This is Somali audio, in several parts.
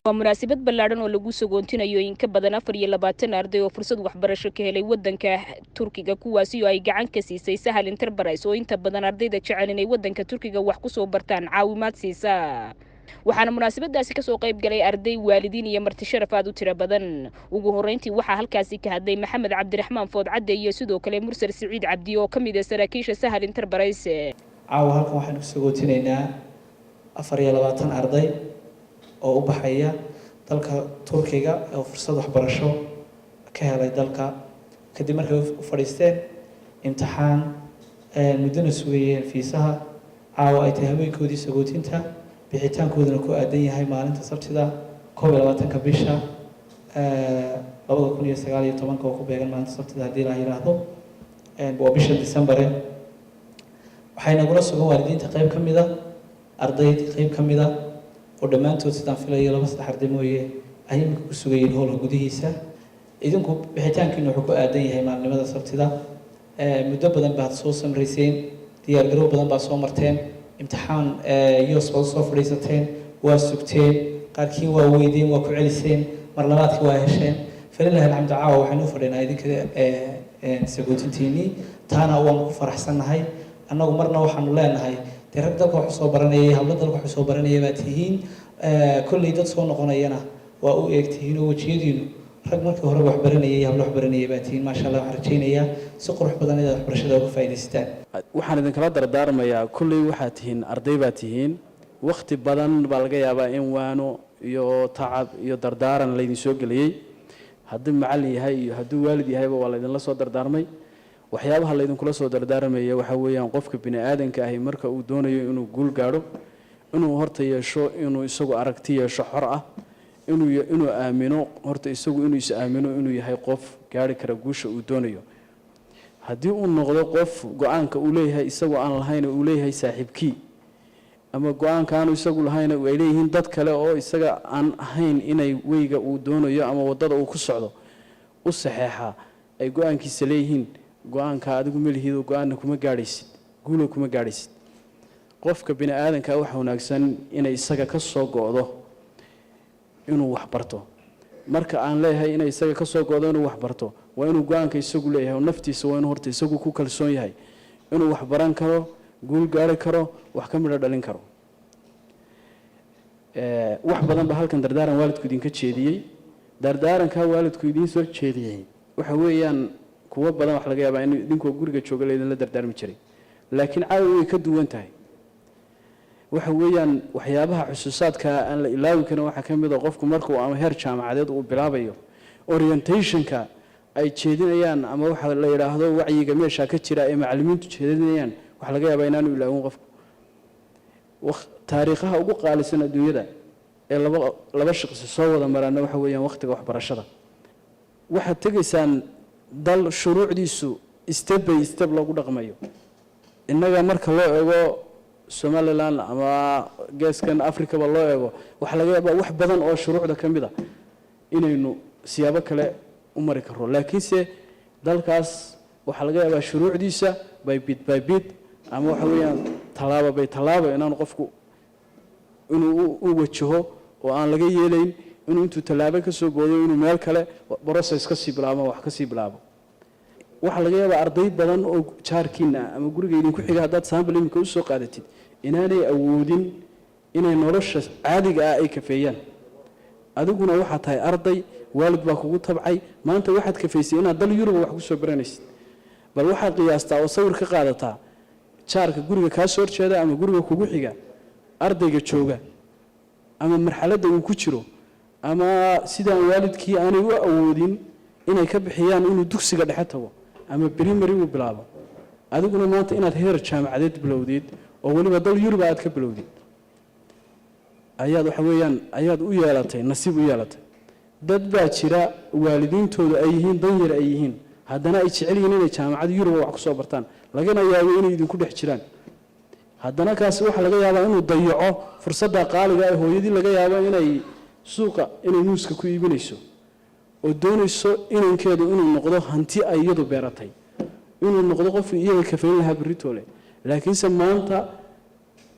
Waa munaasabad ballaadhan oo lagu sagoontinayo in ka badan 24 arday oo fursad waxbarasho ka helay wadanka Turkiga, kuwaasi oo ay gacan ka siisay Sahal Enterprise, oo inta badan ardayda jecel inay wadanka Turkiga wax kusoo bartaan caawimaad siisa. Waxaana munaasabadaasi kasoo qayb galay arday, waalidiin iyo marti sharaf aad u tiro badan. Ugu horeyntii waxaa halkaasi ka hadlay Maxamed Cabdiraxmaan Foodcadde iyo sidoo kale Mursal Siciid Cabdi oo ka mid ah saraakiisha Sahal Enterprise. Caawa halkan waxaynu ku sagootinaynaa 24 arday oo u baxaya dalka Turkiga oo fursad waxbarasho ka helay dalka, kadib markay u fadhiisteen imtixaan, muddona sugayeen fiisaha. Caawa ay tahay haweenkoodii sagootinta, bixitaankooduna ku aadan yahay maalinta Sabtida, 21-ka bisha 2019-ka, oo ku beegan maalinta Sabtida, haddii la yidhaahdo waa bisha Decembere. Waxay nagula sugan waalidiinta qayb ka mid a, ardayd qayb ka mid a, oo dhammaantood, sidaan filayo, laba saddex arday mooye, ay iminka ku sugayeen hoolka gudihiisa. Idinku bixitaankiinu wuxuu ku aadan yahay maalinimada Sabtida. Muddo badan baad soo samrayseen, diyaargarow badan baad soo marteen, imtixaan yoos baad soo fadhiisateen, waa sugteen, qaarkiin waa weydeen, waa ku celiseen, mar labaadkii waa hesheen. Falilahi alxamdu, caawa waxaynu u fadhinaa idinka sagootintiinii. Taana waanu ku faraxsannahay. Annagu marna waxaanu leenahay, dee rag dalka wax soo baranayay, hablo dalka wax soo baranaya baa tihiin. Kolley dad soo noqonayana waa u eeg tihiin oo wejiyadiinu rag markii horeba wax baranayay, hablo wax baranayay baa tihiin. Maasha Allah, waxaan rajaynayaa si qurux badan inaad waxbarashada uga faa'iidaysataan. Waxaan idinkala dardaarmayaa, kolley waxaad tihiin arday baa tihiin. Wakhti badan baa laga yaabaa in waano iyo tacab iyo dardaaran laydin soo geliyey. Hadduu macallin yahay iyo hadduu waalid yahayba, waa laydinla soo dardaarmay. Waxyaabaha laydinkula soo dardaarmaya waxaa weeyaan, qofka bini aadanka ahi marka uu doonayo inuu guul gaadho, inuu horta yeesho, inuu isagu aragti yeesho xor ah, inuu aamino horta isagu, inuu is aamino inuu yahay qof gaari kara guusha uu doonayo. Haddii uu noqdo qof go-aanka uu leeyahay isagoo aan lahayn, uu leeyahay saaxiibkii, ama go-aanka aanu isagu lahayn ay leeyihiin dad kale oo isaga aan ahayn, inay weyga uu doonayo ama wadada uu ku socdo u saxeexaa, ay go-aankiisa leeyihiin, go-aanka adigu ma lihid oo go-aanna kuma gaadhaysid, guulo kuma gaadhaysid. Qofka bini aadanka waxa wanaagsan inay isaga ka soo go-do inuu wax barto. Marka aan leeyahay inay isaga ka soo go-do inuu wax barto, waa inuu go-aanka isagu leeyahay oo naftiisa waa inuu horta isagu ku kalsoon yahay inuu wax baran karo, guul gaari karo, wax ka midho dhalin karo. Wax badan ba halkan dardaaran waalidku idinka jeediyey. Dardaarankaa waalidku idiin soo jeediyey waxa weeyaan kuwo badan wax laga yaabaa in idinkoo guriga jooga laydinla dardaarmi jiray, laakiin caawa way ka duwan tahay. Waxa weeyaan waxyaabaha xusuusaadka aan la ilaawi karin waxaa ka mid a, qofku markuu ama heer jaamacadeed uu bilaabayo, orientationka ay jeedinayaan ama waxa la yidhaahdo wacyiga meesha ka jira ee macallimiintu jeedinayaan, waxa laga yaabaa inaanu ilaawin qofku. Taariikhaha ugu qaalisan adduunyada ee laba shaqsi soo wada maraana waxa weeyaan waqtiga waxbarashada. Waxaad tegaysaan dal shuruucdiisu step by step loogu dhaqmayo. Innaga marka loo eego Somaliland ama geeskan Africaba loo eego, waxaa laga yaabaa wax badan oo shuruucda ka mid a inaynu siyaabo kale u mari karro, laakiinse dalkaas waxaa laga yaabaa shuruucdiisa by bit by bit, ama waxa weeyaan tallaabo by tallaabo, inaanu qofku inuu u wajaho oo aan laga yeelayn inuu intuu tallaabo ka soo boodo inuu meel kale process ka sii bilaabo, wax ka sii bilaabo. Waxaa laga yaabaa arday badan oo jaarkiina ama guriga idinku xiga, haddaad sample iminka usoo qaadatid, inaanay awoodin inay nolosha caadiga ah ay kafeeyaan. Adiguna waxaa tahay arday, waalid baa kugu tabcay. Maanta waxaad kafaysay inaad dal Yuruba wax kusoo baranaysid. Bal waxaad qiyaastaa oo sawir ka qaadataa jaarka guriga kaa soo horjeeda ama guriga kugu xiga ardayga jooga, ama marxaladda uu ku jiro, ama sidaan waalidkii aanay u awoodin inay ka bixiyaan inuu dugsiga dhexe tago ama primary uu bilaabo. Adiguna maanta inaad heer jaamacadeed bilowdid oo weliba dal Yuruba aad ka bilowdid, ayaad waxa weeyaan ayaad u yeelatay, nasiib u yeelatay. Dad baa jira waalidiintoodu ay yihiin danyar ay yihiin, haddana ay jecel yihiin inay jaamacad Yuruba wax kusoo bartaan, lagana yaabo inay idinku dhex jiraan. Haddana kaasi waxaa laga yaabaa inuu dayaco fursadda qaaliga ee hooyadii laga yaabo inay suuqa inay muuska ku iibinayso oo doonayso inankeedu inuu noqdo hanti ay iyadu beeratay, inuu noqdo qofkii iyaga kafayn lahaa berritoole, laakiinse maanta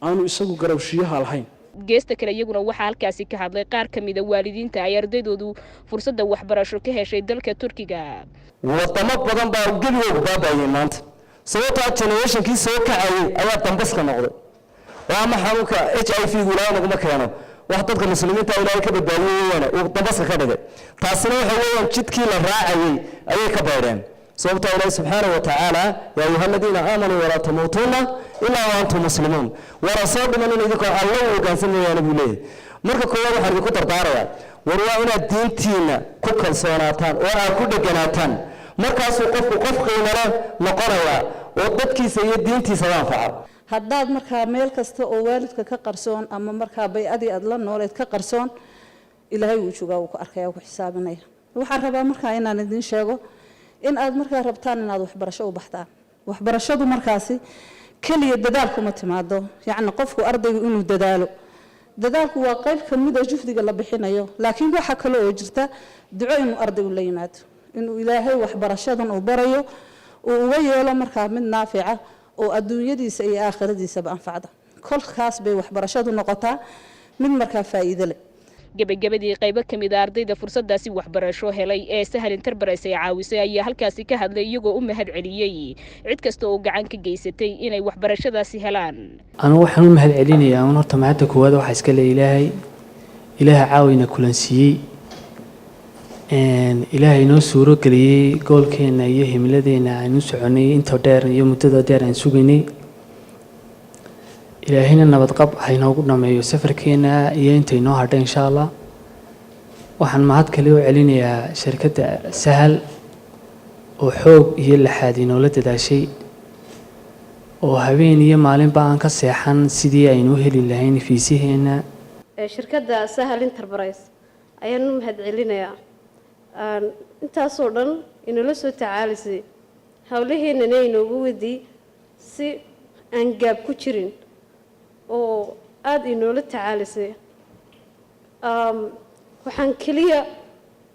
aanu isagu garabshiyaha lahayn. Geesta kale, iyaguna waxaa halkaasi ka hadlay qaar ka mida waalidiinta ay ardaydoodu fursadda waxbarasho ka heshay dalka Turkiga. Wadamo badan baa gebigoogu baabaayeen maanta, sababtaa generationkii soo kacayay ayaa dambaska noqday oo ama xanuunka HIV gu, Ilaahay naguma keeno, wax dadka Muslimiinta Ilaahay ka badbaadiyey weeyaane, uu dambaska ka dhigay. Taasina waxa weeyaan jidkii la raacayay ayay ka baydheen, sababtaa Ilaahi subxaanahu wa tacaala: "يا أيها الذين آمنوا ولا تموتن إلا وأنتم مسلمون." Wara soo dhimanin idinkoo Alla u hoggaansan mooyaane, buu leeyahay. Marka koowaad waxaan idinku dardaarayaa, war waa inaad diintiinna ku kalsoonaataan oo aad ku dheganaataan. Markaasuu qofku qof qiimale noqonayaa oo dadkiisa iyo diintiisaba anfaca. Haddaad markaa meel kasta oo waalidka ka qarsoon ama markaa bay-adii aad la nooleed ka qarsoon, Ilaahay wuu joogaa, wuu ku arkaya, wuu ku xisaabinaya. Waxaan rabaa markaa inaan idiin sheego in aad markaa rabtaan inaad waxbarasho u baxdaan. Waxbarashadu markaasi keliya dadaal kuma timaado, yacni qofku ardaygu inuu dadaalo, dadaalku waa qayb ka mid a juhdiga la bixinayo, laakiin waxaa kale oo jirta duco inuu ardaygu la yimaado, inuu Ilaahay waxbarashadan uu barayo uu uga yeelo markaa mid naafica oo adduunyadiisa iyo aakhiradiisaba anfacda. Kolkaas bay waxbarashadu noqotaa mid markaa faa'iido leh. Gebagabadii, qaybo ka mid a ardayda fursadaasi waxbarasho helay ee Sahal Enterprise ay caawisay ayaa halkaasi ka hadlay, iyagoo u mahad celiyey cid kasta oo gacan ka geysatay inay waxbarashadaasi helaan. Anugu waxaan u mahad celinayaa un horta mahadda koowaad waxaa iska le Ilaahay. Ilaaha caawina kulansiiyey, Ilaahay inoo suuro geliyey goalkeenna iyo himiladeenna aynu soconay inta dheer iyo muddada dheer aan sugaynay. Ilaahayna nabadqab ha inoogu dhameeyo safarkeenna iyo inta inoo hadhay, insha Allah. Waxaan mahad kale u celinayaa shirkadda Sahal oo xoog iyo laxaad inoola dadaashay oo habeen iyo maalinba aan ka seexan sidii aynu u heli lahayn fiisaheenna. Shirkadda Sahal Enterprise ayaan u mahad celinayaa, intaasoo dhan inala soo tacaalisay, howlaheennana inoogu wadi si aan gaab ku jirin oo aada inoola tacaalisay. Waxaan keliya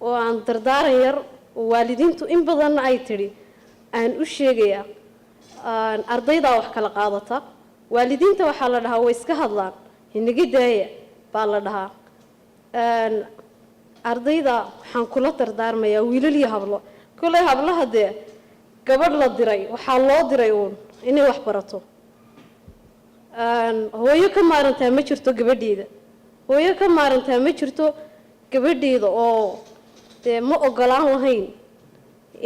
oo aan dardaaran yar oo waalidiintu in badanna ay tidhi aan u sheegayaa: ardaydaa wax kala qaadata, waalidiinta waxaa la dhahaa way iska hadlaan, inaga daaya baa la dhahaa. Ardayda waxaan kula dardaarmayaa, wiilal iyo hablo, kolley hablaha dee gabadh la diray waxaa loo diray uun inay wax barato. Hooyo ka maarantaa ma jirto gabadheeda, hooyo ka maarantaa ma jirto gabadheeda oo dee ma ogolaan lahayn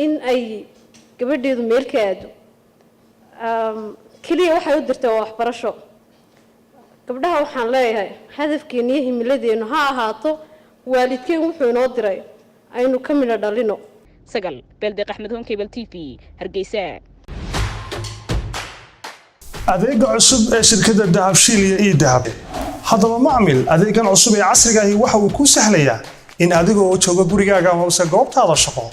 in ay gabadheedu meel ka aado. Keliya waxay u dirtay waa waxbarasho. Gabdhaha waxaan leeyahay, hadafkeena iyo himiladeennu ha ahaato waalidkeen wuxuu inoo diray aynu ka midho dhalino. Sagal Beeldeeq Axmed, Horn Cable TV, Hargeysa. Adeega cusub ee shirkadda Dahabshiil iyo eDahab. Haddaba macmil, adeegan cusub ee casriga ahi waxa uu kuu sahlayaa in adigoo jooga gurigaaga amase goobtaada shaqo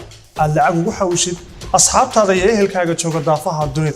aad lacag ugu xawishid asxaabtaada iyo ehelkaaga jooga daafaha dunida.